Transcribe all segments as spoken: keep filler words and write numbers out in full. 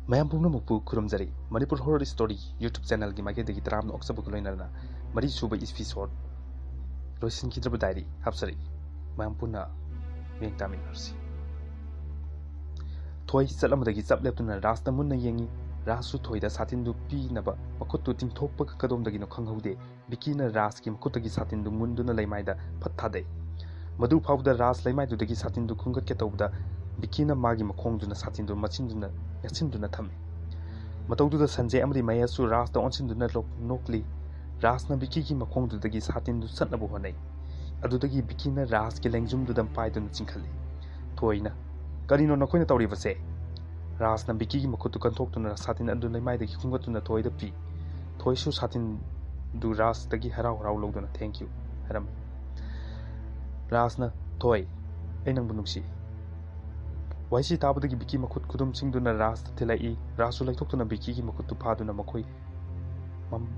ꯃꯌꯥꯝ ꯄꯨꯝꯅꯃꯛꯄꯨ ꯈꯨꯔꯨꯝꯖꯔꯤ꯫ Manipur horror story YouTube ꯆꯦꯅꯦꯜꯒꯤ ꯃꯥꯏꯀꯩꯗꯒꯤ ꯇꯔꯥꯝꯅ ꯑꯣꯛꯆꯕꯒ ꯂꯣꯏꯅꯅ ꯃꯔꯤꯁꯨꯕ ꯏꯄꯤꯁꯣꯗ ꯂꯣꯏꯁꯤꯟꯈꯤꯗ꯭ꯔꯕ ꯗꯥꯏꯔꯤ ꯍꯥꯞꯆꯔꯤ꯫ ꯃꯌꯥꯝ ꯄꯨꯟꯅ ꯃꯤꯠꯌꯦꯡ ꯇꯥꯃꯤꯟꯅꯔꯁꯤ꯫ ꯊꯣꯏ ꯆꯠꯂꯝꯕꯗꯒꯤ ꯆꯞ ꯂꯦꯞꯇꯨꯅ ꯔꯥꯖꯇ ꯃꯨꯟꯅ ꯌꯦꯡꯉꯤ꯫ ꯔꯥꯖꯁꯨ ꯊꯣꯏꯗ ꯁꯥꯇꯤꯟꯗꯨ ꯄꯤꯅꯕ ꯃꯈꯨꯠꯇꯨ ꯇꯤꯡꯊꯣꯛꯄꯒ ꯀꯗꯣꯝꯗꯒꯤꯅꯣ ꯈꯪꯍꯧꯗꯦ꯫ ꯕꯤꯀꯤꯅ ꯔꯥꯖꯀꯤ ꯃꯈꯨꯠꯇꯒꯤ ꯁꯥꯇꯤꯟꯗꯨ ꯃꯨꯟꯗꯨꯅ ꯂꯩꯃꯥꯏꯗ ꯐꯠ ꯊꯥꯗꯩ꯫ ꯃꯗꯨ ꯐꯥꯎꯕꯗ ꯔꯥꯖ ꯂꯩꯃꯥꯏꯗꯨꯗꯒꯤ ꯁꯥꯇꯤꯟꯗꯨ ꯈꯨꯟꯒꯠꯀꯦ ꯇꯧꯕꯗ ꯕꯤꯀꯤꯅ ꯃꯥꯒꯤ ꯃꯈꯣꯡꯗꯨꯅ ꯁꯥꯇꯤꯟꯗꯨ ꯃꯆꯤꯟꯗꯨꯅ ꯌꯥꯠꯁꯤꯟꯗꯨꯅ ꯊꯝꯃꯤ꯫ ꯃꯇꯧꯗꯨꯗ ꯁꯟꯖꯦ ꯑꯃꯗꯤ ꯃꯍꯦꯁꯁꯨ ꯔꯥꯖꯇ ꯑꯣꯟꯁꯤꯟꯗꯨꯅ ꯂꯣꯛ-, ꯅꯣꯛꯂꯤ꯫ ꯔꯥꯖꯅ ꯕꯤꯀꯤꯒꯤ ꯃꯈꯣꯡꯗꯨꯗꯒꯤ ꯁꯥꯇꯤꯟꯗꯨ ꯆꯠꯅꯕ ꯍꯣꯠꯅꯩ꯫ ꯑꯗꯨꯗꯒꯤ ꯕꯤꯀꯤꯅ ꯔꯥꯖꯀꯤ ꯂꯦꯡꯖꯨꯝꯗꯨꯗ ꯄꯥꯏꯗꯨꯅ ꯆꯤꯡꯈꯠꯂꯤ꯫ ꯊꯣꯏꯅ, "ꯀꯔꯤꯅꯣ ꯅꯈꯣꯏꯅ ꯇꯧꯔꯤꯕꯁꯦ?" ꯔꯥꯖꯅ ꯕꯤꯀꯤꯒꯤ ꯃꯈꯨꯠꯇꯨ ꯀꯟꯊꯣꯛꯇꯨꯅ ꯁꯥꯇꯤꯟ ꯑꯗꯨ ꯂꯩꯃꯥꯏꯗꯒꯤ ꯈꯨꯟꯒꯠꯇꯨꯅ ꯊꯣꯏꯗ ꯄꯤ꯫ ꯊꯣꯏꯁꯨ ꯁꯥꯇꯤꯟꯗꯨ ꯔꯥꯖꯇꯒꯤ ꯍꯔꯥꯎ ꯍꯔꯥꯎ ꯂꯧꯗꯨꯅ "Thank you" ꯍꯥꯏꯔꯝꯃꯤ꯫ ꯔꯥꯖꯅ, "ꯊꯣꯏ, ꯑꯩ ꯅꯪꯕꯨ ꯅꯨꯡꯁꯤ"꯫ ꯋꯥꯍꯩꯁꯤ ꯇꯥꯕꯗꯒꯤ ꯕꯤꯀꯤ ꯃꯈꯨꯠ ꯈꯨꯗꯨꯝꯁꯤꯡꯗꯨꯅ ꯔꯥꯖꯇ ꯊꯤꯜꯂꯛꯏ꯫ ꯔꯥꯖꯁꯨ ꯂꯩꯊꯣꯛꯇꯨꯅ ꯕꯤꯀꯤꯒꯤ ꯃꯈꯨꯠꯇꯨ ꯐꯥꯗꯨꯅ ꯃꯈꯣꯏ ꯃꯝ-,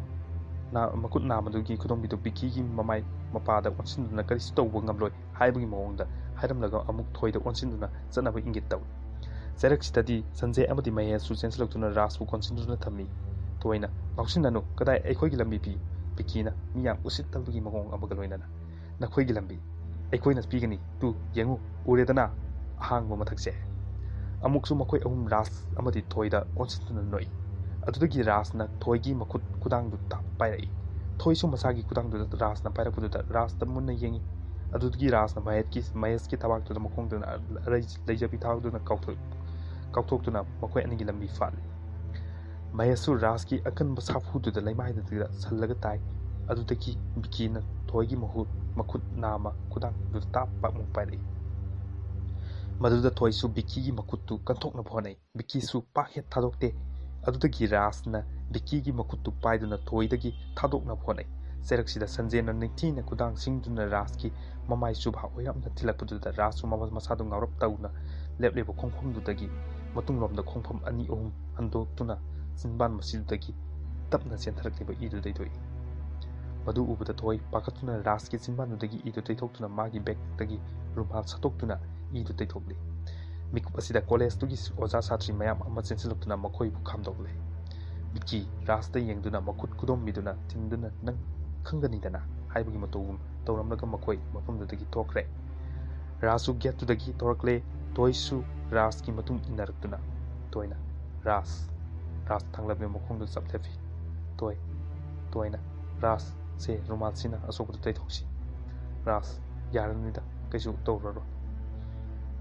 ꯅꯥ-, ꯃꯈꯨꯠ ꯅꯥꯝꯃꯗꯨꯒꯤ ꯈꯨꯗꯣꯝꯕꯤꯗꯨ ꯕꯤꯀꯤꯒꯤ ꯃꯃꯥꯏ ꯃꯄꯥꯗ ꯑꯣꯟꯁꯤꯟꯗꯨꯅ ꯀꯔꯤꯁꯨ ꯇꯧꯕ ꯉꯝꯂꯣꯏ ꯍꯥꯏꯕꯒꯤ ꯃꯑꯣꯡꯗ ꯍꯥꯏꯔꯝꯂꯒ ꯑꯃꯨꯛ ꯊꯣꯏꯗ ꯑꯣꯟꯁꯤꯟꯗꯨꯅ ꯆꯠꯅꯕ ꯏꯪꯒꯤꯠ ꯇꯧꯏ꯫ ꯆꯩꯔꯛꯁꯤꯗꯗꯤ ꯁꯟꯖꯦ ꯑꯃꯗꯤ ꯃꯍꯦꯁꯁꯨ ꯆꯦꯟꯁꯤꯜꯂꯛꯇꯨꯅ ꯔꯥꯖꯄꯨ ꯀꯣꯟꯁꯤꯟꯗꯨꯅ ꯊꯝꯃꯤ꯫ ꯊꯣꯏꯅ, "ꯉꯥꯎꯁꯤꯟꯅꯅꯨ, ꯀꯗꯥꯏ ꯑꯩꯈꯣꯏꯒꯤ ꯂꯝꯕꯤ ꯄꯤ?" ꯕꯤꯀꯤꯅ ꯃꯤ ꯌꯥꯝ ꯎꯁꯤꯠꯇꯕꯒꯤ ꯃꯑꯣꯡ ꯑꯃꯒ ꯂꯣꯏꯅꯅ, "ꯅꯈꯣꯏꯒꯤ ꯂꯝꯕꯤ ꯑꯩꯈꯣꯏꯅ ꯄꯤꯒꯅꯤ, ꯇꯨ ꯌꯦꯡꯉꯨ, ꯎꯔꯦꯗꯅ ꯑꯍꯥꯡꯕ ꯃꯊꯛꯁꯦ?" ꯑꯃꯨꯛꯁꯨ ꯃꯈꯣꯏ ꯑꯍꯨꯝ ꯔꯥꯖ ꯑꯃꯗꯤ ꯊꯣꯏꯗ ꯑꯣꯟꯁꯤꯟꯗꯨꯅ ꯅꯣꯛꯏ꯫ ꯑꯗꯨꯗꯒꯤ ꯔꯥꯖꯅ ꯊꯣꯏꯒꯤ ꯃꯈꯨꯠ ꯈꯨꯗꯥꯡꯗꯨ ꯇꯥꯞ ꯄꯥꯏꯔꯛꯏ꯫ ꯊꯣꯏꯁꯨ ꯃꯁꯥꯒꯤ ꯈꯨꯗꯥꯡꯗꯨꯗ ꯔꯥꯖꯅ ꯄꯥꯏꯔꯛꯄꯗꯨꯗ ꯔꯥꯖꯇ ꯃꯨꯟꯅ ꯌꯦꯡꯏ꯫ ꯑꯗꯨꯗꯒꯤ ꯔꯥꯖꯅ ꯃꯍꯦꯁꯀꯤ, ꯃꯍꯦꯁꯀꯤ ꯊꯕꯥꯛꯇꯨꯗ ꯃꯈꯣꯡꯗꯨꯅ ꯑꯔꯩ-, ꯂꯩꯖꯕꯤ ꯊꯥꯎꯗꯨꯅ ꯀꯥꯎꯊꯣꯛ-, ꯀꯥꯎꯊꯣꯛꯇꯨꯅ ꯃꯈꯣꯏ ꯑꯅꯤꯒꯤ ꯂꯝꯕꯤ ꯐꯥꯠꯂꯤ꯫ ꯃꯍꯦꯁꯁꯨ ꯔꯥꯖꯀꯤ ꯑꯀꯟꯕ ꯁꯥꯐꯨꯗꯨꯗ ꯂꯩꯃꯥꯏꯗꯨꯗ ꯁꯜꯂꯒ ꯇꯥꯏ꯫ ꯑꯗꯨꯗꯒꯤ ꯕꯤꯀꯤꯅ ꯊꯣꯏꯒꯤ ꯃꯍꯨꯠ, ꯃꯈꯨꯠ ꯅꯥꯝꯃ ꯈꯨꯗꯥꯡꯗꯨꯗ ꯇꯥꯞ ꯄꯥꯛꯃꯨꯛ ꯄꯥꯏꯔꯛꯏ꯫ ꯃꯗꯨꯗ ꯊꯣꯏꯁꯨ ꯕꯤꯀꯤꯒꯤ ꯃꯈꯨꯠꯇꯨ ꯀꯟꯊꯣꯛꯅꯕ ꯍꯣꯠꯅꯩ꯫ ꯕꯤꯀꯤꯁꯨ ꯄꯥꯛ ꯍꯦꯛ ꯊꯥꯗꯣꯛꯇꯦ꯫ ꯑꯗꯨꯗꯒꯤ ꯔꯥꯖꯅ ꯕꯤꯀꯤꯒꯤ ꯃꯈꯨꯠꯇꯨ ꯄꯥꯏꯗꯨꯅ ꯊꯣꯏꯗꯒꯤ ꯊꯥꯗꯣꯛꯅꯕ ꯍꯣꯠꯅꯩ꯫ ꯆꯩꯔꯛꯁꯤꯗ ꯁꯟꯖꯦꯅ ꯅꯤꯡꯊꯤꯅ ꯈꯨꯗꯥꯡꯁꯤꯡꯗꯨꯅ ꯔꯥꯖꯀꯤ ꯃꯃꯥꯏ ꯆꯨꯕꯥꯛ ꯑꯣꯏꯔꯞꯅ ꯊꯤꯜꯂꯛꯄꯗꯨꯗ ꯔꯥꯖꯁꯨ ꯃꯃ-, ꯃꯁꯥꯗꯨ ꯉꯥꯎꯔꯞ ꯇꯧꯅ ꯂꯦꯞꯂꯤꯕ ꯈꯣꯡꯐꯝꯗꯨꯗꯒꯤ ꯃꯇꯨꯡꯂꯣꯝꯗ ꯈꯣꯡꯐꯝ ꯑꯅꯤ ꯑꯍꯨꯝ ꯍꯟꯗꯣꯛꯇꯨꯅ ꯆꯤꯟꯕꯥꯟ ꯃꯁꯤꯗꯨꯗꯒꯤ ꯇꯞꯅ ꯆꯦꯟꯊꯔꯛꯂꯤꯕ ꯏꯗꯨ ꯇꯩꯊꯣꯛꯏ꯫ ꯃꯗꯨ ꯎꯕꯗ ꯊꯣꯏ ꯄꯥꯈꯠꯇꯨꯅ ꯔꯥꯖꯀꯤ ꯆꯤꯟꯕꯥꯟꯗꯨꯗꯒꯤ ꯏꯗꯨ ꯇꯩꯊꯣꯛꯇꯨꯅ ꯃꯥꯒꯤ ꯕꯦꯒꯇꯒꯤ ꯔꯨꯃꯥꯜ ꯁꯠꯇꯣꯛꯇꯨꯅ ꯏꯗꯨ ꯇꯩꯊꯣꯛꯂꯤ꯫ ꯃꯤꯀꯨꯞ ꯑꯁꯤꯗ ꯀꯣꯂꯦꯖꯇꯨꯒꯤ ꯑꯣꯖꯥ ꯁꯥꯇ꯭ꯔꯤ ꯃꯌꯥꯝ ꯑꯃ ꯆꯦꯟꯁꯤꯜꯂꯛꯇꯨꯅ ꯃꯈꯣꯏꯕꯨ ꯈꯥꯝꯗꯣꯛꯂꯦ꯫ ꯕꯤꯀꯤ ꯔꯥꯖꯇ ꯌꯦꯡꯗꯨꯅ ꯃꯈꯨꯠ ꯈꯨꯗꯣꯝꯕꯤꯗꯨꯅ ꯊꯤꯟꯗꯨꯅ, "ꯅꯪ ꯈꯪꯒꯅꯤꯗꯅ" ꯍꯥꯏꯕꯒꯤ ꯃꯇꯧꯒꯨꯝ ꯇꯧꯔꯝꯂꯒ ꯃꯈꯣꯏ ꯃꯐꯝꯗꯨꯗꯒꯤ ꯊꯣꯛꯈ꯭ꯔꯦ꯫ ꯔꯥꯖꯁꯨ ꯒꯦꯠꯇꯨꯗꯒꯤ ꯊꯣꯔꯛꯂꯦ꯫ ꯊꯣꯏꯁꯨ ꯔꯥꯖꯀꯤ ꯃꯇꯨꯡ ꯏꯟꯅꯔꯛꯇꯨꯅ, ꯊꯣꯏꯅ, "ꯔꯥꯖ!" ꯔꯥꯖ ꯊꯥꯡꯂꯕ ꯃꯈꯣꯡꯗꯨ ꯆꯞ ꯂꯦꯞꯄꯤ꯫ ꯊꯣꯏ, ꯊꯣꯏꯅ, "ꯔꯥꯖ, ꯁꯦ ꯔꯨꯃꯥꯜꯁꯤꯅ ꯑꯁꯣꯛꯄꯗꯨ ꯇꯩꯊꯣꯛꯁꯤ꯫" ꯔꯥꯖ, "ꯌꯥꯔꯅꯤꯗ, ꯀꯩꯁꯨ ꯇꯧꯔꯔꯣꯏ꯫"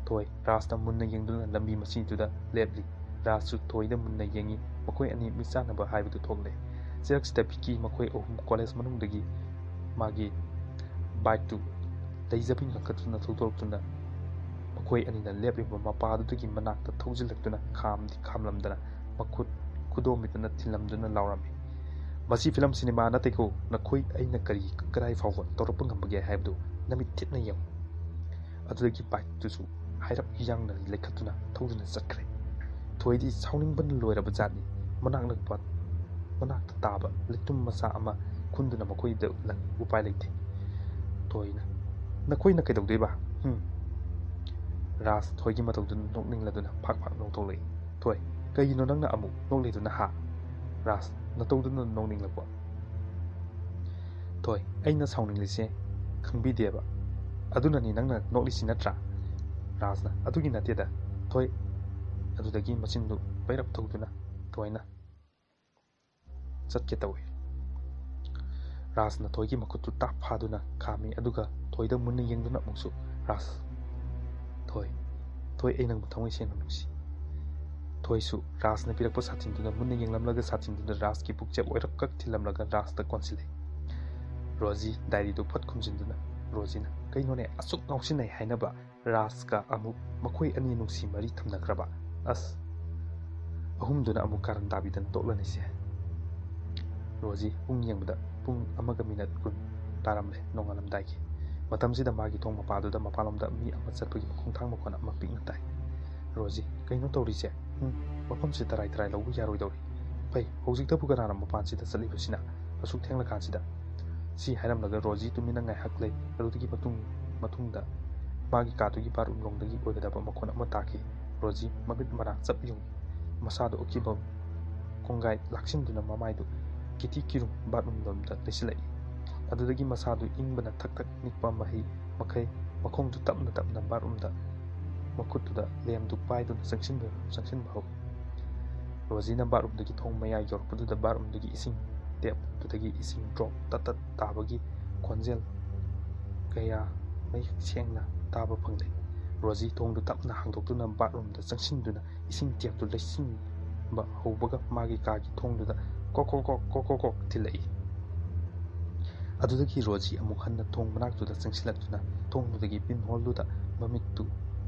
ꯊꯣꯏ ꯔꯥꯖꯇ ꯃꯨꯟꯅ ꯌꯦꯡꯗꯨꯅ ꯂꯝꯕꯤ ꯃꯁꯤꯗꯨꯗ ꯂꯦꯞꯂꯤ꯫ ꯔꯥꯖꯁꯨ ꯊꯣꯏꯗ ꯃꯨꯟꯅ ꯌꯦꯡꯉꯤ꯫ ꯃꯈꯣꯏ ꯑꯅꯤ ꯃꯤꯠꯆꯥꯟꯅꯕ ꯍꯥꯏꯕꯗꯨ ꯊꯣꯛꯂꯦ꯫ ꯆꯤꯔꯛꯁꯤꯗ ꯕꯤꯀꯤ ꯃꯈꯣꯏ ꯑꯍꯨꯝ ꯀꯣꯂꯦꯖ ꯃꯅꯨꯡꯗꯒꯤ ꯃꯥꯒꯤ ꯕꯥꯏꯛꯇꯨ ꯂꯩꯖꯕꯤ ꯉꯥꯛꯇꯗꯨꯅ ꯊꯧꯗꯣꯔꯛꯇꯨꯅ ꯃꯈꯣꯏ ꯑꯅꯤꯅ ꯂꯦꯞꯂꯤꯕ ꯃꯄꯥꯗꯨꯗꯒꯤ ꯃꯅꯥꯛꯇ ꯊꯧꯖꯤꯜꯂꯛꯇꯨꯅ ꯈꯥꯝꯗꯤ ꯈꯥꯝꯂꯝꯗꯅ ꯃꯈꯨꯠ ꯈꯨꯗꯣꯝꯕꯤꯗꯨꯅ ꯊꯤꯜꯂꯝꯗꯨꯅ ꯂꯥꯎꯔꯝꯃꯤ, "ꯃꯁꯤ ꯐꯤꯂꯝ ꯁꯤꯅꯦꯃꯥ ꯅꯠꯇꯦꯀꯣ, ꯅꯈꯣꯏ ꯑꯩꯅ ꯀꯔꯤ ꯀꯗꯥꯏ ꯐꯥꯎꯕ ꯇꯧꯔꯛꯄ ꯉꯝꯕꯒꯦ ꯍꯥꯏꯕꯗꯨ ꯅꯃꯤꯠ ꯊꯤꯠꯅ ꯌꯦꯡꯉꯨ꯫" ꯑꯗꯨꯗꯒꯤ ꯕꯥꯏꯛꯇꯨꯁꯨ ꯍꯥꯏꯔꯞ ꯌꯥꯡꯅ ꯂꯩꯈꯠꯇꯨꯅ ꯊꯧꯗꯨꯅ ꯆꯠꯈ꯭ꯔꯦ꯫ ꯊꯣꯏꯗꯤ ꯁꯥꯎꯅꯤꯡꯕꯅ ꯂꯣꯏꯔꯕ ꯖꯥꯠꯅꯤ꯫ ꯃꯅꯥꯛ ꯅꯛꯄ, ꯃꯅꯥꯛꯇ ꯇꯥꯕ ꯂꯩꯇꯨꯝ ꯃꯆꯥ ꯑꯃ ꯈꯨꯟꯗꯨꯅ ꯃꯈꯣꯏꯗ ꯂꯪ-, ꯎꯄꯥꯏ ꯂꯩꯇꯦ꯫ ꯊꯣꯏꯅ, "ꯅꯈꯣꯏꯅ ꯀꯩꯗꯧꯗꯣꯏꯕ? ꯍꯨꯝ?" ꯔꯥꯖ ꯊꯣꯏꯒꯤ ꯃꯇꯧꯗꯨ ꯅꯣꯛꯅꯤꯡꯂꯗꯨꯅ ꯐꯥꯛ ꯐꯥꯛ ꯅꯣꯛꯊꯣꯛꯂꯛꯏ꯫ ꯊꯣꯏ, "ꯀꯩꯒꯤꯅꯣ ꯅꯪꯅ ꯑꯃꯨꯛ ꯅꯣꯛꯂꯤꯗꯨꯅ, ꯍꯥ?" ꯔꯥꯖ, ꯅꯇꯧꯗꯨꯅ ꯅꯣꯛꯅꯤꯡꯂꯛꯄ꯫ ꯊꯣꯏ, "ꯑꯩꯅ ꯁꯥꯎꯅꯤꯡꯂꯤꯁꯦ ꯈꯪꯕꯤꯗꯦꯕ꯫ ꯑꯗꯨꯅꯅꯤ ꯅꯪꯅ ꯅꯣꯛꯂꯤꯁꯤ ꯅꯠꯇ꯭ꯔꯥ?" ꯔꯥꯖꯅ, "ꯑꯗꯨꯒꯤ ꯅꯠꯇꯦꯗ, ꯊꯣꯏ꯫" ꯑꯗꯨꯗꯒꯤ ꯃꯆꯤꯟꯗꯨ ꯄꯩꯔꯞ ꯊꯧꯗꯨꯅ ꯊꯣꯏꯅ ꯆꯠꯀꯦ ꯇꯧꯏ꯫ ꯔꯥꯖꯅ ꯊꯣꯏꯒꯤ ꯃꯈꯨꯠꯇꯨ ꯇꯥꯞ ꯐꯥꯗꯨꯅ ꯈꯥꯝꯃꯤ, ꯑꯗꯨꯒ ꯊꯣꯏꯗ ꯃꯨꯟꯅ ꯌꯦꯡꯗꯨꯅ ꯑꯃꯨꯛꯁꯨ, "ꯔꯥꯖ, ꯊꯣꯏ, ꯊꯣꯏ, ꯑꯩ ꯅꯪꯕꯨ ꯊꯃꯣꯏ ꯁꯦꯡꯅ ꯅꯨꯡꯁꯤ꯫" ꯊꯣꯏꯁꯨ ꯔꯥꯖꯅ ꯄꯤꯔꯛꯄ ꯁꯥꯇꯤꯟꯗꯨꯗ ꯃꯨꯟꯅ ꯌꯦꯡꯂꯝꯂꯒ ꯁꯥꯇꯤꯟꯗꯨꯗ ꯔꯥꯖꯀꯤ ꯄꯨꯛꯆꯦꯞ ꯑꯣꯏꯔꯞꯀꯛ ꯊꯤꯜꯂꯝꯂꯒ ꯔꯥꯖꯇ ꯀꯣꯟꯁꯤꯜꯂꯤ꯫ ꯔꯣꯖꯤ ꯗꯥꯏꯔꯤꯗꯨ ꯐꯠ ꯈꯨꯝꯖꯤꯟꯗꯨꯅ, ꯔꯣꯖꯤꯅ, "ꯀꯩꯅꯣꯅꯦ, ꯑꯁꯨꯛ ꯉꯥꯎꯁꯤꯟꯅꯩ ꯍꯥꯏꯅꯕ ꯔꯥꯖꯀ ꯑꯃꯨꯛ ꯃꯈꯣꯏ ꯑꯅꯤ ꯅꯨꯡꯁꯤ ꯃꯔꯤ ꯊꯝꯅꯈ꯭ꯔꯕ? ꯑꯁ, ꯑꯍꯨꯝꯗꯨꯅ ꯑꯃꯨꯛ ꯀꯥꯔꯟ ꯇꯥꯕꯤꯗꯅ ꯇꯣꯛꯂꯅꯤꯁꯦ꯫" ꯔꯣꯖꯤ ꯄꯨꯡ ꯌꯦꯡꯕꯗ ꯄꯨꯡ ꯑꯃꯒ ꯃꯤꯅꯠ ꯀꯨꯟ ꯇꯥꯔꯝꯂꯦ ꯅꯣꯡꯉꯥꯜꯂꯝꯗꯥꯏꯒꯤ꯫ ꯃꯇꯝꯁꯤꯗ ꯃꯥꯒꯤ ꯊꯣꯡ ꯃꯄꯥꯗꯨꯗ ꯃꯄꯥꯟꯂꯣꯝꯗ ꯃꯤ ꯑꯃ ꯆꯠꯄꯒꯤ ꯃꯈꯣꯡꯊꯥꯡ ꯃꯈꯣꯟ ꯑꯃ ꯄꯤꯛꯅ ꯇꯥꯏ꯫ ꯔꯣꯖꯤ, "ꯀꯩꯅꯣ ꯇꯧꯔꯤꯁꯦ? ꯎꯝ, ꯃꯐꯝꯁꯦ ꯇꯔꯥꯏ ꯇꯔꯥꯏ ꯂꯧꯕ ꯌꯥꯔꯣꯏꯗꯧꯔꯤ꯫ ꯐꯩ, ꯍꯧꯖꯤꯛꯇꯕꯨ ꯀꯅꯥꯅ ꯃꯄꯥꯟꯁꯤꯗ ꯆꯠꯂꯤꯕꯁꯤꯅ? ꯑꯁꯨꯛ ꯊꯦꯡꯂꯀꯥꯟꯁꯤꯗ?" ꯁꯤ ꯍꯥꯏꯔꯝꯂꯒ ꯔꯣꯖꯤ ꯇꯨꯃꯤꯟꯅ ꯉꯥꯏꯍꯥꯛ ꯂꯩ꯫ ꯑꯗꯨꯗꯒꯤ ꯃꯇꯨꯡ, ꯃꯇꯨꯡꯗ ꯃꯥꯒꯤ ꯀꯥꯗꯨꯒꯤ ꯕꯥꯠꯔꯨꯝ ꯂꯣꯝꯗꯒꯤ ꯑꯣꯏꯒꯗꯕ ꯃꯈꯣꯟ ꯑꯃ ꯇꯥꯈꯤ꯫ ꯔꯣꯖꯤ ꯃꯃꯤꯠ ꯃꯅꯥ ꯆꯞ ꯌꯨꯡꯏ꯫ ꯃꯁꯥꯗꯨ ꯑꯀꯤꯕ ꯀꯣꯡꯒꯥꯏ ꯂꯥꯛꯁꯤꯟꯗꯨꯅ ꯃꯃꯥꯏꯗꯨ ꯀꯤꯇꯤ ꯀꯤꯔꯨꯝ ꯕꯥꯠꯔꯨꯝ ꯂꯣꯝꯗ ꯂꯩꯁꯤꯜꯂꯛꯏ꯫ ꯑꯗꯨꯗꯒꯤ ꯃꯁꯥꯗꯨ ꯏꯪꯕꯅ ꯊꯛ ꯊꯛ ꯅꯤꯛꯄ ꯃꯍꯤ ꯃꯈꯩ ꯃꯈꯣꯡꯗꯨ ꯇꯞꯅ ꯇꯞꯅ ꯕꯥꯠꯔꯨꯝꯗ ꯃꯈꯨꯠꯇꯨꯗ ꯂꯦꯝꯗꯨ ꯄꯥꯏꯗꯨꯅ ꯆꯪꯁꯤꯟꯕ, ꯆꯪꯁꯤꯟꯕ ꯍꯧꯏ꯫ ꯔꯣꯖꯤꯅ ꯕꯥꯠꯔꯨꯝꯗꯒꯤ ꯊꯣꯡ ꯃꯌꯥꯏ ꯌꯧꯔꯛꯄꯗꯨꯗ ꯕꯥꯠꯔꯨꯝꯗꯒꯤ ꯏꯁꯤꯡ ꯇꯦꯞꯇꯨꯗꯒꯤ ꯏꯁꯤꯡ ꯗ꯭ꯔꯣꯞ ꯇꯠ ꯇꯠ ꯇꯥꯕꯒꯤ ꯈꯣꯟꯖꯦꯜ ꯀꯌꯥ ꯃꯌꯦꯛ ꯁꯦꯡꯅ ꯇꯥꯕ ꯐꯪꯂꯦ꯫ ꯔꯣꯖꯤ ꯊꯣꯡꯗꯨ ꯇꯞꯅ ꯍꯥꯡꯗꯣꯛꯇꯨꯅ ꯕꯥꯠꯔꯨꯝꯗ ꯆꯪꯁꯤꯟꯗꯨꯅ ꯏꯁꯤꯡ ꯇꯦꯞꯇꯨ ꯂꯩꯁꯤꯟꯕ ꯍꯧꯕꯒ ꯃꯥꯒꯤ ꯀꯥꯒꯤ ꯊꯣꯡꯗꯨꯗ ꯀꯣꯛ ꯀꯣꯛ ꯀꯣꯛ, ꯀꯣꯛ ꯀꯣꯛ ꯀꯣꯛ ꯊꯤꯜꯂꯛꯏ꯫ ꯑꯗꯨꯗꯒꯤ ꯔꯣꯖꯤ ꯑꯃꯨꯛ ꯍꯟꯅ ꯊꯣꯡ ꯃꯅꯥꯛꯇꯨꯗ ꯆꯪꯁꯤꯜꯂꯛꯇꯨꯅ ꯊꯣꯡꯗꯨꯗꯒꯤ ꯄꯤꯟꯍꯣꯜꯗꯨꯗ ꯃꯃꯤꯠꯇꯨ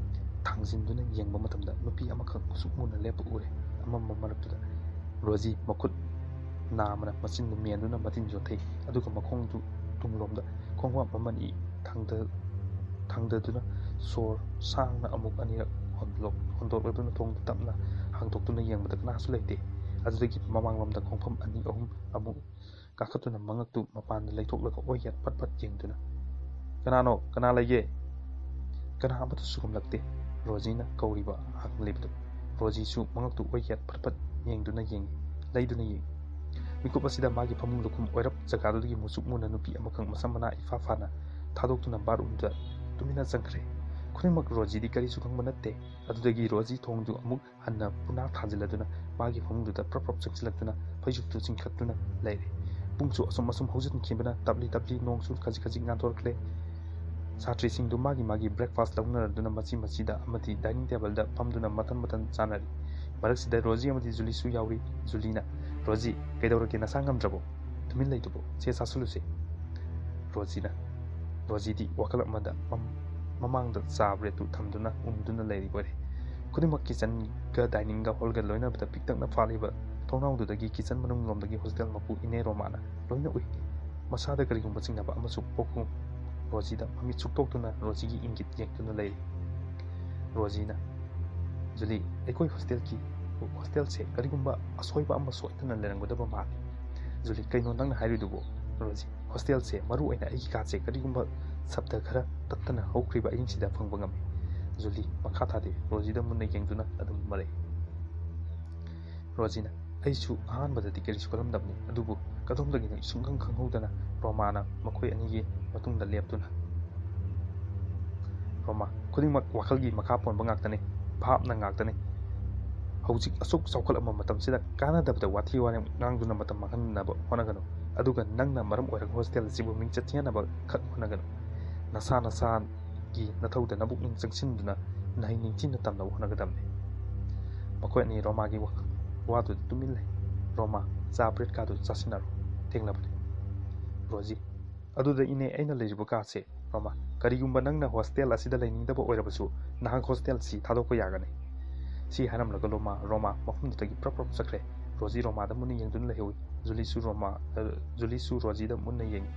ꯊꯥꯡꯖꯤꯟꯗꯨꯅ ꯌꯦꯡꯕ ꯃꯇꯝꯗ ꯅꯨꯄꯤ ꯑꯃꯈꯛ ꯃꯨꯁꯨꯛ ꯃꯨꯅ ꯂꯦꯞꯄ ꯎꯔꯦ꯫ ꯑꯃꯝꯕ ꯃꯔꯛꯇꯨꯗ ꯔꯣꯖꯤ ꯃꯈꯨꯠ ꯅꯥꯝꯃꯅ ꯃꯆꯤꯟꯗꯨ ꯃꯦꯟꯗꯨꯅ ꯃꯇꯤꯟ ꯌꯣꯠꯊꯩ, ꯑꯗꯨꯒ ꯃꯈꯣꯡꯗꯨ ꯇꯨꯡꯂꯣꯝꯗ ꯈꯣꯡꯕꯥꯞ ꯑꯃꯅꯤ ꯊꯥꯡꯗ-, ꯊꯥꯡꯗꯗꯨꯅ ꯁꯣꯔ ꯁꯥꯡꯅ ꯑꯃꯨꯛ ꯑꯅꯤꯔꯛ ꯍꯣꯟꯗꯣꯛ-, ꯍꯣꯟꯗꯣꯛꯂꯗꯨꯅ ꯊꯣꯡꯗꯨ ꯇꯞꯅ ꯍꯥꯡꯗꯣꯛꯇꯨꯅ ꯌꯦꯡꯕꯗ ꯀꯅꯥꯁꯨ ꯂꯩꯇꯦ꯫ ꯑꯗꯨꯗꯒꯤ ꯃꯃꯥꯡꯂꯣꯝꯗ ꯈꯣꯡꯐꯝ ꯑꯅꯤ ꯑꯍꯨꯝ ꯑꯃꯨꯛ ꯀꯥꯈꯠꯇꯨꯅ ꯃꯉꯛꯇꯨ ꯃꯄꯥꯟꯗ ꯂꯩꯊꯣꯛꯂꯒ ꯑꯣꯏ ꯌꯦꯠ ꯐꯠ ꯐꯠ ꯌꯦꯡꯗꯨꯅ, "ꯀꯅꯥꯅꯣ? ꯀꯅꯥ ꯂꯩꯒꯦ?" ꯀꯅꯥ ꯑꯃꯠꯇꯁꯨ ꯈꯨꯝꯂꯛꯇꯦ꯫ ꯔꯣꯖꯤꯅ ꯀꯧꯔꯤꯕ ꯍꯪꯂꯤꯕꯗꯨ꯫ ꯔꯣꯖꯤꯁꯨ ꯃꯉꯛꯇꯨ ꯑꯣꯏ ꯌꯦꯠ ꯐꯠ ꯐꯠ ꯌꯦꯡꯗꯨꯅ ꯌꯦꯡꯉꯤ, ꯂꯩꯗꯨꯅ ꯌꯦꯡꯉꯤ꯫ ꯃꯤꯀꯨꯞ ꯑꯁꯤꯗ ꯃꯥꯒꯤ ꯐꯃꯨꯡ ꯂꯨꯈꯨꯝ ꯑꯣꯏꯔꯞ ꯖꯒꯥꯗꯨꯗꯒꯤ ꯃꯨꯁꯨꯛ ꯃꯨꯅ ꯅꯨꯄꯤ ꯑꯃꯈꯛ ꯃꯁꯝ ꯃꯅꯥ ꯏꯐꯥ ꯐꯥꯅ ꯊꯥꯗꯣꯛꯇꯨꯅ ꯕꯥꯠꯔꯨꯝꯗ ꯇꯨꯃꯤꯟꯅ ꯆꯪꯈ꯭ꯔꯦ꯫ ꯈꯨꯗꯤꯡꯃꯛ ꯔꯣꯖꯤꯗꯤ ꯀꯔꯤꯁꯨ ꯈꯪꯕ ꯅꯠꯇꯦ꯫ ꯑꯗꯨꯗꯒꯤ ꯔꯣꯖꯤ ꯊꯣꯡꯗꯨ ꯑꯃꯨꯛ ꯍꯟꯅ ꯄꯨꯅꯥ ꯊꯥꯖꯤꯜꯂꯗꯨꯅ ꯃꯥꯒꯤ ꯐꯃꯨꯡꯗꯨꯗ ꯄ꯭ꯔꯞ ꯄ꯭ꯔꯞ ꯆꯪꯁꯤꯜꯂꯛꯇꯨꯅ ꯐꯩꯖꯨꯞꯇꯨ ꯆꯤꯡꯈꯠꯇꯨꯅ ꯂꯩꯔꯦ꯫ ꯄꯨꯡꯁꯨ ꯑꯁꯨꯝ ꯑꯁꯨꯝ ꯍꯧꯖꯤꯟꯈꯤꯕꯅ ꯇꯞꯂꯤ ꯇꯞꯂꯤ ꯅꯣꯡꯁꯨ ꯈꯖꯤꯛ ꯈꯖꯤꯛ ꯉꯥꯟꯊꯣꯔꯛꯂꯦ꯫ ꯁꯥꯇ꯭ꯔꯤꯁꯤꯡꯗꯨ ꯃꯥꯒꯤ ꯃꯥꯒꯤ breakfast ꯂꯧꯅꯔꯗꯨꯅ ꯃꯆꯤ ꯃꯆꯤꯗ ꯑꯃꯗꯤ dining tableꯗ ꯐꯝꯗꯨꯅ ꯃꯊꯟ ꯃꯊꯟ ꯆꯥꯅꯔꯤ꯫ ꯃꯔꯛꯁꯤꯗ ꯔꯣꯖꯤ ꯑꯃꯗꯤ ꯖꯨꯂꯤꯁꯨ ꯌꯥꯎꯔꯤ꯫ ꯖꯨꯂꯤꯅ, "ꯔꯣꯖꯤ, ꯀꯩꯗꯧꯔꯒꯦ? ꯅꯁꯥ ꯉꯝꯗ꯭ꯔꯕꯣ? ꯇꯨꯃꯤꯟ ꯂꯩꯗꯨꯕꯨ? ꯁꯦ, ꯆꯥꯁꯤꯜꯂꯨꯁꯦ꯫" ꯔꯣꯖꯤꯅ, ꯔꯣꯖꯤꯗꯤ ꯋꯥꯈꯜ ꯑꯃꯗ ꯃꯝ-, ꯃꯃꯥꯡꯗ ꯆꯥ ꯕ꯭ꯔꯦꯗꯇꯨ ꯊꯝꯗꯨꯅ ꯎꯪꯗꯨꯅ ꯂꯩꯔꯤ ꯑꯣꯏꯔꯦ꯫ ꯈꯨꯗꯤꯡꯃꯛ kitchenꯒ diningꯒ hallꯒ ꯂꯣꯏꯅꯕꯗ ꯄꯤꯛꯇꯛꯅ ꯐꯥꯠꯂꯤꯕ ꯊꯣꯡꯅꯥꯎꯗꯨꯗꯒꯤ kitchen ꯃꯅꯨꯡꯂꯣꯝꯗꯒꯤ hostel ꯃꯄꯨ ꯏꯅꯦ ꯔꯣꯃꯥꯅ ꯂꯣꯏꯅ ꯎꯏ꯫ ꯃꯁꯥꯗ ꯀꯔꯤꯒꯨꯝꯕ ꯆꯤꯡꯅꯕ ꯑꯃꯁꯨ ꯄꯣꯛꯈꯨꯝ ꯔꯣꯖꯤꯗ ꯃꯃꯤꯠ ꯁꯨꯛꯇꯣꯛꯇꯨꯅ ꯔꯣꯖꯤꯒꯤ ꯏꯪꯒꯤꯠ ꯌꯦꯡꯗꯨꯅ ꯂꯩꯔꯤ꯫ ꯔꯣꯖꯤꯅ, "ꯖꯨꯂꯤ, ꯑꯩꯈꯣꯏ hostelꯒꯤ, hostelꯁꯦ ꯀꯔꯤꯒꯨꯝꯕ ꯑꯁꯣꯏꯕ ꯑꯃ ꯁꯣꯏꯗꯅ ꯂꯩꯔꯝꯒꯗꯕ ꯃꯥꯜꯂꯤ꯫" ꯖꯨꯂꯤ, "ꯀꯩꯅꯣ ꯅꯪꯅ ꯍꯥꯏꯔꯤꯗꯨꯕꯨ?" ꯔꯣꯖꯤ, "Hostelꯁꯦ, ꯃꯔꯨ ꯑꯣꯏꯅ ꯑꯩꯒꯤ ꯀꯥꯁꯦ ꯀꯔꯤꯒꯨꯝꯕ ꯁꯕꯗ ꯈꯔ ꯇꯠꯇꯅ ꯍꯧꯈ꯭ꯔꯤꯕ ꯑꯍꯤꯡꯁꯤꯗ ꯐꯪꯕ ꯉꯝꯃꯤ꯫ ꯖꯨꯂꯤ ꯃꯈꯥ ꯊꯥꯗꯦ, ꯔꯣꯖꯤꯗ ꯃꯨꯟꯅ ꯌꯦꯡꯗꯨꯅ ꯑꯗꯨꯝ ꯃꯔꯩ꯫ ꯔꯣꯖꯤꯅ, "ꯑꯩꯁꯨ ꯑꯍꯥꯟꯕꯗꯗꯤ ꯀꯔꯤꯁꯨ ꯈꯜꯂꯝꯗꯕꯅꯤ, ꯑꯗꯨꯕꯨ ꯀꯗꯣꯝꯗꯒꯤꯅꯣ ꯁꯨꯡꯈꯪ ꯈꯪꯍꯧꯗꯅ ꯔꯣꯃꯥꯅ ꯃꯈꯣꯏ ꯑꯅꯤꯒꯤ ꯃꯇꯨꯡꯗ ꯂꯦꯞꯇꯨꯅ"꯫ ꯔꯣꯃꯥ, ꯈꯨꯗꯤꯡꯃꯛ ꯋꯥꯈꯜꯒꯤ ꯃꯈꯥ ꯄꯣꯟꯕ ꯉꯥꯛꯇꯅꯤ, ꯚꯥꯞꯅ ꯉꯥꯛꯇꯅꯤ꯫ ꯍꯧꯖꯤꯛ ꯑꯁꯨꯛ ꯆꯥꯎꯈꯠꯂꯕ ꯃꯇꯝꯁꯤꯗ ꯀꯥꯟꯅꯗꯕꯗ ꯋꯥꯊꯤ ꯋꯥꯔꯦꯝ ꯉꯥꯡꯗꯨꯅ ꯃꯇꯝ ꯃꯥꯡꯍꯟꯅꯕ ꯍꯣꯠꯅꯒꯅꯨ꯫ ꯑꯗꯨꯒ ꯅꯪꯅ ꯃꯔꯝ ꯑꯣꯏꯔꯒ ꯍꯣꯁꯇꯦꯜ ꯑꯁꯤꯕꯨ ꯃꯤꯡꯆꯠ ꯊꯤꯍꯟꯅꯕ ꯈꯛ ꯍꯣꯠꯅꯒꯅꯨ꯫ ꯅꯁꯥ ꯅꯁꯥꯒꯤ ꯅꯊꯧꯗ ꯅꯕꯨꯛꯅꯤꯡ ꯆꯪꯁꯤꯟꯗꯨꯅ ꯅꯍꯩ ꯅꯤꯡꯊꯤꯅ ꯇꯝꯅꯕ ꯍꯣꯠꯅꯒꯗꯕꯅꯤ꯫ ꯃꯈꯣꯏ ꯑꯅꯤ ꯔꯣꯃꯥꯒꯤ ꯋꯥ-, ꯋꯥꯗꯨꯗ ꯇꯨꯃꯤꯟ ꯂꯩ꯫ ꯔꯣꯃꯥ ꯆꯥ ꯕ꯭ꯔꯦꯗꯀꯥꯗꯨ ꯆꯥꯁꯤꯟꯅꯔꯣ꯫ ꯊꯦꯡꯂꯕꯅꯤ꯫ ꯔꯣꯖꯤ, ꯑꯗꯨꯗ ꯏꯅꯦ ꯑꯩꯅ ꯂꯩꯔꯤꯕ ꯀꯥꯁꯦ꯫ ꯔꯣꯃꯥ, ꯀꯔꯤꯒꯨꯝꯕ ꯅꯪꯅ ꯍꯣꯁꯇꯦꯜ ꯑꯁꯤꯗ ꯂꯩꯅꯤꯡꯗꯕ ꯑꯣꯏꯔꯕꯁꯨ ꯅꯍꯥꯛ ꯍꯣꯁꯇꯦꯜ ꯑꯁꯤ ꯊꯥꯗꯣꯛꯄ ꯌꯥꯒꯅꯤ꯫ ꯁꯤ ꯍꯥꯏꯔꯝꯂꯒ ꯂꯣꯃꯥ, ꯔꯣꯃꯥ ꯃꯐꯝꯗꯨꯗꯒꯤ ꯄ꯭ꯔꯞ ꯄ꯭ꯔꯞ ꯆꯠꯈ꯭ꯔꯦ꯫ ꯔꯣꯖꯤ ꯔꯣꯃꯥꯗ ꯃꯨꯟꯅ ꯌꯦꯡꯗꯨꯅ ꯂꯩꯍꯧꯏ꯫ ꯖꯨꯂꯤꯁꯨ ꯔꯣꯃꯥ, ꯑ, ꯖꯨꯂꯤꯁꯨ ꯔꯣꯖꯤꯗ ꯃꯨꯟꯅ ꯌꯦꯡꯏ꯫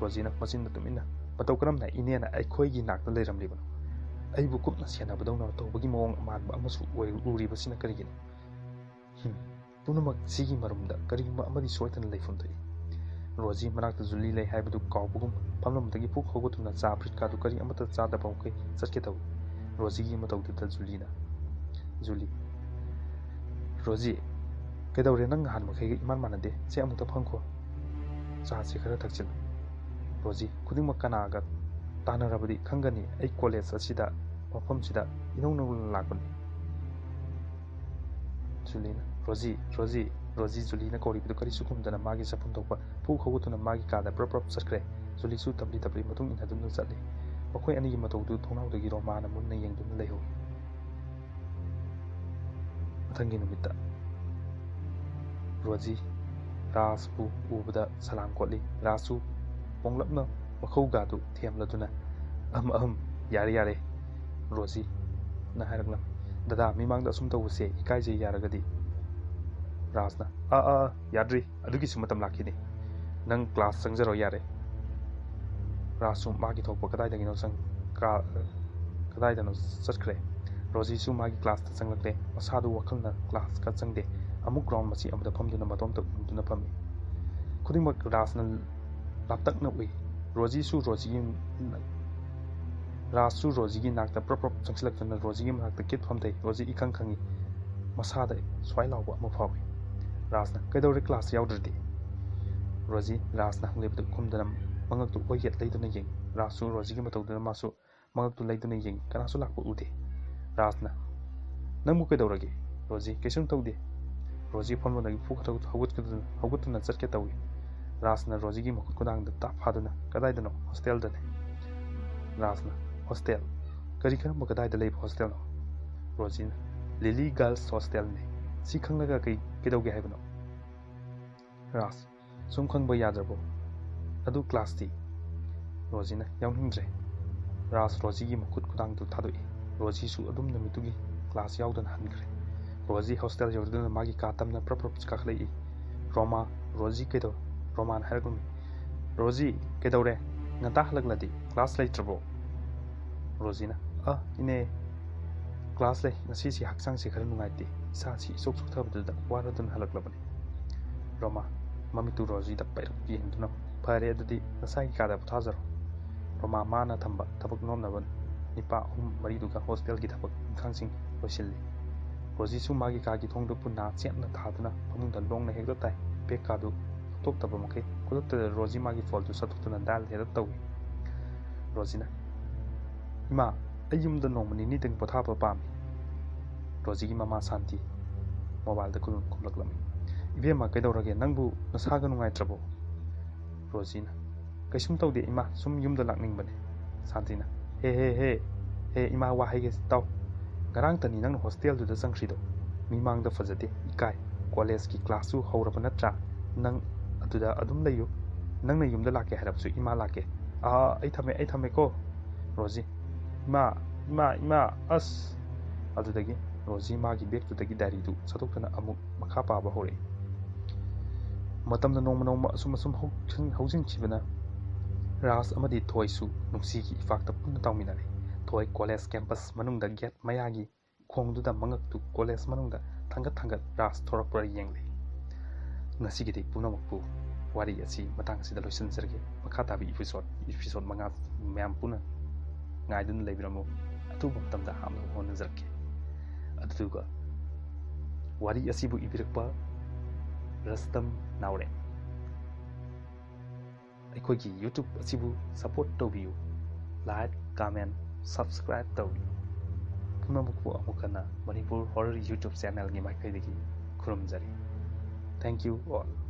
ꯔꯣꯖꯤꯅ ꯃꯆꯤꯟꯗ ꯇꯨꯃꯤꯟꯅ, "ꯃꯇꯧ ꯀꯔꯝꯅ ꯏꯅꯦꯅ ꯑꯩꯈꯣꯏꯒꯤ ꯅꯥꯛꯇ ꯂꯩꯔꯝꯂꯤꯕꯅꯣ? ꯑꯩꯕꯨ ꯀꯨꯞꯅ ꯁꯦꯟꯅꯕꯗꯧꯅ ꯇꯧꯕꯒꯤ ꯃꯑꯣꯡ ꯃꯥꯟꯕ ꯑꯃꯁꯨ ꯑꯣꯏ-, ꯎꯔꯤꯕꯁꯤꯅ ꯀꯔꯤꯒꯤꯅꯣ? ꯍꯝ, ꯄꯨꯝꯅꯃꯛ ꯁꯤꯒꯤ ꯃꯔꯨꯝꯗ ꯀꯔꯤꯒꯨꯝꯕ ꯑꯃꯗꯤ ꯁꯣꯏꯗꯅ ꯂꯩꯐꯝ ꯊꯣꯛꯏ"꯫ ꯔꯣꯖꯤ ꯃꯅꯥꯛꯇ ꯖꯨꯂꯤ ꯂꯩ ꯍꯥꯏꯕꯗꯨ ꯀꯥꯎꯕꯒꯨꯝ ꯐꯝꯂꯝꯕꯗꯒꯤ ꯄꯨꯛ ꯍꯧꯒꯠꯇꯨꯅ ꯆꯥ ꯕ꯭ꯔꯤꯠꯀꯥꯗꯨ ꯀꯔꯤ ꯑꯃꯠꯇ ꯆꯥꯗꯕ ꯃꯈꯩ ꯆꯠꯀꯦ ꯇꯧꯏ꯫ ꯔꯣꯖꯤꯒꯤ ꯃꯇꯧꯗꯨꯗ ꯖꯨꯂꯤꯅ, ꯖꯨꯂꯤ, "ꯔꯣꯖꯤ, ꯀꯩꯗꯧꯔꯦ? ꯅꯪ ꯅꯍꯥꯟ ꯃꯈꯩꯒ ꯏꯃꯥꯟ ꯃꯥꯟꯅꯗꯦ꯫ ꯁꯦ, ꯑꯃꯨꯛꯇ ꯐꯝꯈꯣ꯫ ꯆꯥꯁꯦ ꯈꯔ ꯊꯛꯆꯤꯜꯂꯨ"꯫ ꯔꯣꯖꯤ, "ꯈꯨꯗꯤꯡꯃꯛ ꯀꯅꯥꯒ ꯇꯥꯟꯅꯔꯕꯗꯤ ꯈꯪꯒꯅꯤ? ꯑꯩ ꯀꯣꯂꯦꯖ ꯑꯁꯤꯗ, ꯃꯐꯝꯁꯤꯗ ꯏꯅꯧ ꯅꯧꯅ ꯂꯥꯛꯄꯅꯤ"꯫ ꯖꯨꯂꯤꯅ, "ꯔꯣꯖꯤ, ꯔꯣꯖꯤ"꯫ ꯔꯣꯖꯤ ꯖꯨꯂꯤꯅ ꯀꯧꯔꯤꯕꯗꯨ ꯀꯔꯤꯁꯨ ꯈꯨꯝꯗꯅ ꯃꯥꯒꯤ ꯆꯠꯐꯝ ꯊꯣꯛꯄ ꯄꯨꯛ ꯍꯧꯒꯠꯇꯨꯅ ꯃꯥꯒꯤ ꯀꯥꯗ ꯄ꯭ꯔꯞ ꯄ꯭ꯔꯞ ꯆꯠꯈ꯭ꯔꯦ꯫ ꯖꯨꯂꯤꯁꯨ ꯇꯞꯂꯤ ꯇꯞꯂꯤ ꯃꯇꯨꯡ ꯏꯟꯅꯗꯨꯅ ꯆꯠꯂꯤ꯫ ꯃꯈꯣꯏ ꯑꯅꯤꯒꯤ ꯃꯇꯧꯗꯨ ꯊꯣꯡꯅꯥꯎꯗꯒꯤ ꯔꯣꯃꯥꯅ ꯃꯨꯟꯅ ꯌꯦꯡꯗꯨꯅ ꯂꯩꯍꯧꯏ꯫ ꯃꯊꯪꯒꯤ ꯅꯨꯃꯤꯠꯇ ꯔꯣꯖꯤ ꯔꯥꯖꯄꯨ ꯎꯕꯗ ꯁꯂꯥꯝ ꯀꯣꯠꯂꯤ꯫ ꯔꯥꯖꯁꯨ ꯄꯣꯡꯂꯞꯅ ꯃꯈꯧꯒꯥꯗꯨ ꯊꯦꯝꯂꯗꯨꯅ, "ꯑꯍꯝ, ꯑꯍꯝ, ꯌꯥꯔꯦ, ꯌꯥꯔꯦ", ꯔꯣꯖꯤꯅ ꯍꯥꯏꯔꯛꯂꯝꯃꯤ꯫ "ꯗꯗꯥ, ꯃꯤꯃꯥꯡꯗ ꯑꯁꯨꯝ ꯇꯧꯕꯁꯦ ꯏꯀꯥꯏꯖꯩ, ꯌꯥꯔꯒꯗꯤ"꯫ ꯔꯥꯖꯅ, "ꯑꯥ, ꯑꯥ, ꯑꯥ, ꯌꯥꯗ꯭ꯔꯤ, ꯑꯗꯨꯒꯤꯁꯨ ꯃꯇꯝ ꯂꯥꯛꯈꯤꯅꯤ꯫ ꯅꯪ ꯀ꯭ꯂꯥꯁ ꯆꯪꯖꯔꯣ, ꯌꯥꯔꯦ"꯫ ꯔꯥꯖꯁꯨ ꯃꯥꯒꯤ ꯊꯣꯛꯄ ꯀꯗꯥꯏꯗꯒꯤꯅꯣ ꯆꯪ-, ꯀꯥ-, ꯀꯗꯥꯏꯗꯅꯣ ꯆꯠꯈ꯭ꯔꯦ꯫ ꯔꯣꯖꯤꯁꯨ ꯃꯥꯒꯤ ꯀ꯭ꯂꯥꯁꯇ ꯆꯪꯂꯛꯂꯦ꯫ ꯃꯁꯥꯗꯨ ꯋꯥꯈꯜꯅ ꯀ꯭ꯂꯥꯁꯀ ꯆꯪꯗꯦ꯫ ꯑꯃꯨꯛ ꯒ꯭ꯔꯥꯎꯟ ꯃꯆꯤ ꯑꯃꯗ ꯐꯝꯗꯨꯅ ꯃꯇꯣꯝꯇ ꯎꯪꯗꯨꯅ ꯐꯝꯃꯤ꯫ ꯈꯨꯗꯤꯡꯃꯛ ꯔꯥꯖꯅ ꯂꯥꯞꯇꯛꯅ ꯎꯏ꯫ ꯔꯣꯖꯤꯁꯨ ꯔꯣꯖꯤꯒꯤ ꯔꯥꯖꯁꯨ ꯔꯣꯖꯤꯒꯤ ꯅꯥꯛꯇ ꯄ꯭ꯔꯞ ꯄ꯭ꯔꯞ ꯆꯪꯁꯤꯜꯂꯛꯇꯨꯅ ꯔꯣꯖꯤꯒꯤ ꯃꯅꯥꯛꯇ ꯀꯤꯠ ꯐꯝꯊꯩ꯫ ꯔꯣꯖꯤ ꯏꯈꯪ ꯈꯪꯏ꯫ ꯃꯁꯥꯗ ꯁ꯭ꯋꯥꯏ ꯂꯥꯎꯕ ꯑꯃ ꯐꯥꯎꯏ꯫ ꯔꯥꯖꯅ, "ꯀꯩꯗꯧꯔꯦ ꯀ꯭ꯂꯥꯁ ꯌꯥꯎꯗ꯭ꯔꯗꯤ?" ꯔꯣꯖꯤ ꯔꯥꯖꯅ ꯍꯪꯂꯤꯕꯗꯨ ꯈꯨꯝꯗꯅ ꯃꯉꯛꯇꯨ ꯑꯣꯏꯌꯦꯠ ꯂꯩꯗꯨꯅ ꯌꯦꯡꯏ꯫ ꯔꯥꯖꯁꯨ ꯔꯣꯖꯤꯒꯤ ꯃꯇꯧꯗꯨꯗ ꯃꯥꯁꯨ ꯃꯉꯛꯇꯨ ꯂꯩꯗꯨꯅ ꯌꯦꯡꯏ꯫ ꯀꯅꯥꯁꯨ ꯂꯥꯛꯄ ꯎꯗꯦ꯫ ꯔꯥꯖꯅ, "ꯅꯪꯕꯨ ꯀꯩꯗꯧꯔꯒꯦ?" ꯔꯣꯖꯤ, "ꯀꯩꯁꯨꯝ ꯇꯧꯗꯦ꯫" ꯔꯣꯖꯤ ꯐꯝꯂꯣꯝꯗꯒꯤ ꯐꯨ ꯈꯇꯧ ꯍꯧꯒꯠꯀꯗꯨꯅ ꯍꯧꯒꯠꯇꯨꯅ ꯆꯠꯀꯦ ꯇꯧꯏ꯫ ꯔꯥꯖꯅ ꯔꯣꯖꯤꯒꯤ ꯃꯈꯨꯠ ꯈꯨꯗꯥꯡꯗ ꯇꯥꯞ ꯐꯥꯗꯨꯅ, "ꯀꯗꯥꯏꯗꯅꯣ?" "ꯍꯣꯁꯇꯦꯜꯗꯅꯦ꯫" ꯔꯥꯖꯅ, "ꯍꯣꯁꯇꯦꯜ? ꯀꯔꯤ ꯀꯔꯝꯕ ꯀꯗꯥꯏꯗ ꯂꯩꯕ ꯍꯣꯁꯇꯦꯜꯅꯣ?" ꯔꯣꯖꯤꯅ, "ꯂꯤꯂꯤ ꯒꯥꯔꯜꯁ ꯍꯣꯁꯇꯦꯜꯅꯤ꯫ ꯁꯤ ꯈꯪꯂꯒ ꯀꯩ ꯀꯩꯗꯧꯒꯦ ꯍꯥꯏꯕꯅꯣ?" ꯔꯥꯖ, "ꯁꯨꯝ ꯈꯪꯕ ꯌꯥꯗ꯭ꯔꯕꯣ? ꯑꯗꯨ ꯀ꯭ꯂꯥꯁꯇꯤ?" ꯔꯣꯖꯤꯅ, "ꯌꯥꯎꯅꯤꯡꯗ꯭ꯔꯦ꯫" ꯔꯥꯖ ꯔꯣꯖꯤꯒꯤ ꯃꯈꯨꯠ ꯈꯨꯗꯥꯡꯗꯨ ꯊꯥꯗꯣꯛꯏ꯫ ꯔꯣꯖꯤꯁꯨ ꯑꯗꯨꯝ ꯅꯨꯃꯤꯠꯇꯨꯒꯤ ꯀ꯭ꯂꯥꯁ ꯌꯥꯎꯗꯅ ꯍꯟꯈ꯭ꯔꯦ꯫ ꯔꯣꯖꯤ ꯍꯣꯁꯇꯦꯜ ꯌꯧꯗꯨꯅ ꯃꯥꯒꯤ ꯀꯥ ꯇꯝꯅ ꯄ꯭ꯔꯞ ꯄ꯭ꯔꯞ ꯀꯥꯈꯠꯂꯛꯏ꯫ "ꯔꯣꯃꯥ, ꯔꯣꯖꯤ ꯀꯩꯗꯧ-, ꯔꯣꯃꯥꯅ ꯍꯥꯏꯔꯛꯂꯝꯃꯤ, 'ꯔꯣꯖꯤ, ꯀꯩꯗꯧꯔꯦ? ꯉꯟꯇꯥ ꯍꯜꯂꯛꯂꯗꯤ ꯀ꯭ꯂꯥꯁ ꯂꯩꯇ꯭ꯔꯕꯣ?" ꯔꯣꯖꯤꯅ, "ꯑ, ꯏꯅꯦ, ꯀ꯭ꯂꯥꯁ ꯂꯩ꯫ ꯉꯁꯤꯁꯤ ꯍꯛꯆꯥꯡꯁꯤ ꯈꯔ ꯅꯨꯡꯉꯥꯏꯇꯦ꯫ ꯏꯁꯥꯁꯤ ꯏꯆꯣꯛ ꯆꯣꯛꯊꯕꯗꯨꯗ ꯋꯥꯔꯗꯨꯅ ꯍꯜꯂꯛꯂꯕꯅꯤ꯫" ꯔꯣꯃꯥ, ꯃꯃꯤꯠꯇꯨ ꯔꯣꯖꯤꯗ ꯄꯩꯔꯞ ꯌꯦꯡꯗꯨꯅ, "ꯐꯔꯦ, ꯑꯗꯨꯗꯤ ꯅꯁꯥꯒꯤ ꯀꯥꯗ ꯄꯣꯊꯥꯖꯔꯣ꯫" ꯔꯣꯃꯥ ꯃꯥꯅ ꯊꯝꯕ ꯊꯕꯛ ꯅꯣꯝꯅꯕ ꯅꯤꯄꯥ ꯑꯍꯨꯝ ꯃꯔꯤꯗꯨꯒ ꯍꯣꯁꯇꯦꯜꯒꯤ ꯊꯕꯛ ꯏꯪꯈꯥꯡꯁꯤꯡ ꯂꯣꯏꯁꯤꯜꯂꯤ꯫ ꯔꯣꯖꯤꯁꯨ ꯃꯥꯒꯤ ꯀꯥꯒꯤ ꯊꯣꯡꯗꯨ ꯄꯨꯟꯅ ꯆꯦꯠꯅ ꯊꯥꯗꯨꯅ ꯐꯃꯨꯡꯗ ꯂꯣꯡꯅ ꯍꯦꯛꯇ ꯇꯥꯏ꯫ ꯕꯦꯒꯀꯥꯗꯨ ꯂꯧꯊꯣꯛꯇꯕ ꯃꯈꯩ ꯈꯨꯗꯛꯇꯗ ꯔꯣꯖꯤ ꯃꯥꯒꯤ ꯐꯣꯜꯗꯨ ꯁꯠꯇꯣꯛꯇꯨꯅ ꯗꯥꯏꯜ ꯍꯦꯛꯇ ꯇꯧꯏ꯫ ꯔꯣꯖꯤꯅ, "ꯏꯃꯥ, ꯑꯩ ꯌꯨꯝꯗ ꯅꯣꯡꯃ ꯅꯤꯅꯤꯗꯪ ꯄꯣꯊꯥꯕ ꯄꯥꯝꯃꯤ꯫" ꯔꯣꯖꯤꯒꯤ ꯃꯃꯥ ꯁꯥꯟꯇꯤ ꯃꯣꯕꯥꯏꯜꯗ ꯈꯨꯝ-, ꯈꯨꯝꯂꯛꯂꯝꯃꯤ꯫ "ꯏꯕꯦꯝꯃ, ꯀꯩꯗꯧꯔꯒꯦ? ꯅꯪꯕꯨ ꯅꯁꯥꯒ ꯅꯨꯡꯉꯥꯏꯇ꯭ꯔꯕꯣ?" ꯔꯣꯖꯤꯅ, "ꯀꯩꯁꯨꯝ ꯇꯧꯗꯦ ꯏꯃꯥ, ꯁꯨꯝ ꯌꯨꯝꯗ ꯂꯥꯛꯅꯤꯡꯕꯅꯦ꯫" ꯁꯥꯟꯇꯤꯅ, "ꯍꯦ, ꯍꯦ, ꯍꯦ, ꯍꯦ, ꯏꯃꯥ, ꯋꯥ ꯍꯥꯏꯒꯦ ꯇꯥꯎ꯫ ꯉꯔꯥꯡꯇꯅꯤ ꯅꯪꯅ ꯍꯣꯁꯇꯦꯜꯗꯨꯗ ꯆꯪꯈ꯭ꯔꯤꯗꯣ꯫ ꯃꯤꯃꯥꯡꯗ ꯐꯖꯗꯦ, ꯏꯀꯥꯏ꯫ ꯀꯣꯂꯦꯖꯀꯤ ꯀ꯭ꯂꯥꯁꯁꯨ ꯍꯧꯔꯕ ꯅꯠꯇ꯭ꯔꯥ? ꯅꯪ ꯑꯗꯨꯗ ꯑꯗꯨꯝ ꯂꯩꯌꯨ꯫ ꯅꯪꯅ ꯌꯨꯝꯗ ꯂꯥꯛꯀꯦ ꯍꯥꯏꯔꯕꯁꯨ ꯏꯃꯥ ꯂꯥꯛꯀꯦ꯫ ꯑꯥ, ꯑꯩ ꯊꯝꯃꯦ, ꯑꯩ ꯊꯝꯃꯦꯀꯣ, ꯔꯣꯖꯤ꯫ ꯏꯃꯥ, ꯏꯃꯥ, ꯏꯃꯥ, ꯑꯁ!" ꯑꯗꯨꯗꯒꯤ ꯔꯣꯖꯤ ꯃꯥꯒꯤ ꯕꯦꯒꯇꯨꯗꯒꯤ ꯗꯥꯏꯔꯤꯗꯨ ꯁꯠꯇꯣꯛꯇꯨꯅ ꯑꯃꯨꯛ ꯃꯈꯥ ꯄꯥꯕ ꯍꯧꯔꯛꯏ꯫ ꯃꯇꯝꯅ ꯅꯣꯡꯃ ꯅꯣꯡꯃ ꯑꯁꯨꯝ ꯑꯁꯨꯝ ꯍꯧꯖꯤꯟ-, ꯍꯧꯖꯤꯟꯈꯤꯕꯅ ꯔꯥꯖ ꯑꯃꯗꯤ ꯊꯣꯏꯁꯨ ꯅꯨꯡꯁꯤꯒꯤ ꯏꯄꯥꯛꯇ ꯄꯨꯟꯅ ꯇꯥꯎꯃꯤꯟꯅꯔꯦ꯫ ꯊꯣꯏ ꯀꯣꯂꯦꯖ ꯀꯦꯝꯄꯁ ꯃꯅꯨꯡꯗ ꯒꯦꯠ ꯃꯌꯥꯒꯤ ꯈꯣꯡꯗꯨꯗ ꯃꯉꯛꯇꯨ ꯀꯣꯂꯦꯖ ꯃꯅꯨꯡꯗ ꯊꯥꯡꯒꯠ ꯊꯥꯡꯒꯠ ꯔꯥꯖ ꯊꯣꯔꯛꯄ꯭ꯔꯥ ꯌꯦꯡꯂꯤ꯫ ꯉꯁꯤꯒꯤꯗꯤ ꯄꯨꯝꯅꯃꯛꯄꯨ ꯋꯥꯔꯤ ꯑꯁꯤ ꯃꯇꯥꯡ ꯑꯁꯤꯗ ꯂꯣꯏꯁꯤꯟꯖꯔꯒꯦ꯫ ꯃꯈꯥ ꯇꯥꯕ episode episode ꯃꯉꯥ ꯃꯌꯥꯝ ꯄꯨꯟꯅ ꯉꯥꯏꯗꯨꯅ ꯂꯩꯕꯤꯔꯝꯃꯨ꯫ ꯑꯊꯨꯕ ꯃꯇꯝꯗ ꯍꯥꯞꯅꯕ ꯍꯣꯠꯅꯖꯔꯛꯀꯦ꯫ ꯑꯗꯨꯒ ꯋꯥꯔꯤ ꯑꯁꯤꯕꯨ ꯏꯕꯤꯔꯛꯄ ꯔꯁꯇꯝ ꯅꯥꯎꯔꯦꯝ꯫ ꯑꯩꯈꯣꯏꯒꯤ YouTube ꯑꯁꯤꯕꯨ support ꯇꯧꯕꯤꯌꯨ꯫ Like, comment, subscribe ꯇꯧꯕꯤꯌꯨ꯫ ꯄꯨꯝꯅꯃꯛꯄꯨ ꯑꯃꯨꯛ ꯍꯟꯅ ꯃꯅꯤꯄꯨꯔ Horror YouTube channelꯒꯤ ꯃꯥꯏꯀꯩꯗꯒꯤ ꯈꯨꯔꯨꯝꯖꯔꯤ꯫ Thank you all.